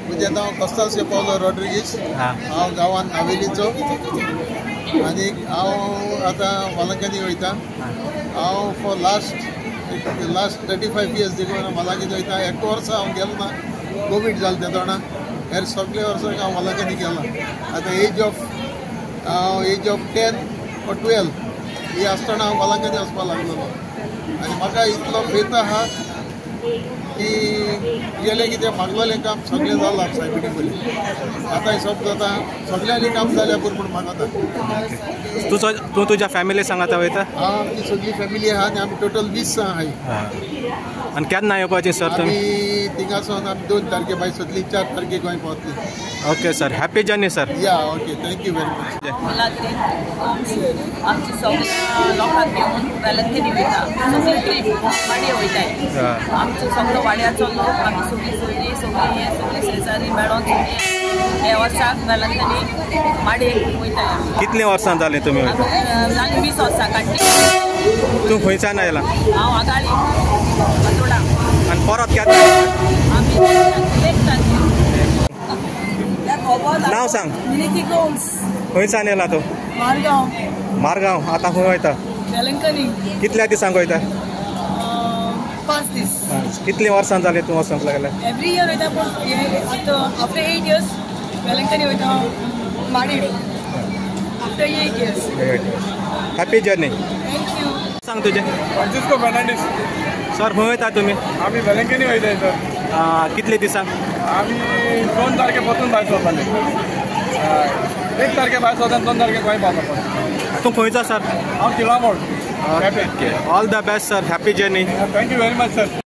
म्हजें नांव कोस्तासियो पावलो रॉड्रिगीस. हांव गांवान नावेलीचो आनी हांव आतां वालंकानी वयता. हांव फॉर लास्ट 35 इयर्स देखून वालांकनी वयता. एक वर्सा हांव गेलो ना, कोवीड जालें तेदोणा. हेर सगळे वर्साक हांव वालांकनी गेला. आतां एज ऑफ 10 or 12 ही आसतना हांव वालांकनी वचपाक लागलेलो आनी म्हाका इतलो फेत आहा की गेलें कितें मागलेलें काम सगळें जालां सायबिणी पयलीं. आतां सब जाता, सगळ्यांनी काम जाल्यार पुरो म्हूण मागता. तूं तुज्या फॅमिली सांगाता वयता? हांव आमची सगळी फॅमिली आहा आनी आमी टोटल 20 आहाय. आनी केन्ना येवपाची सर तुमी? आमी थिंगासून आमी 2 तारखे भायर सरली, 4 तारखे गोंय पावतली. Okay sir, happy journey sir. Yeah okay, thank you very much. आमची सगळ्या लोकांक घेवन वेलंकनी वयता. सगळी ट्रीप वाडये वयताय. आमचो सगळो वाड्याचो लोक, आमी सगळी सोयरी, सगळी हे सगळी शेजारी मेळोन सगळी हे वर्साक वेलंकनी माडयेक वयताय. कितलीं वर्सां जालीं तुमी वयता? जालीं 20 वर्सां कंटिन्यू. तूं खंयच्यान आयला? हांव आगाळी बतोडा. आनी परत केन्ना? आमी 1 तारखेक. नांव सांग. मिनिकी गोम्स. खंयच्यान येयला तूं? मारगांव. मारगांव. आतां खंय वयता? वेलंकनी. कितल्या दिसांक वयता? 5 दीस. कितलीं वर्सां जालीं तूं वचोंक लागलें? एवरी इयर वयता, पूण आतां आफ्टर 8 इयर्स वेलंकनी वयता माडयेर. After 8 years. Happy journey. Thank you. सांग तुजें. फ्रांसिस्को फेर्नांडीस. सर खंय वयता तुमी? आमी वेलंकनी वयताय सर. कितले दिसांक? आमी 2 तारखे परतून भायर सरताले. 1 तारखे भायर सरता, 2 तारखे गोंय पावता. तूं खंयचो सर? हांव तिळामोड. All the best sir, happy journey. Thank you very much sir.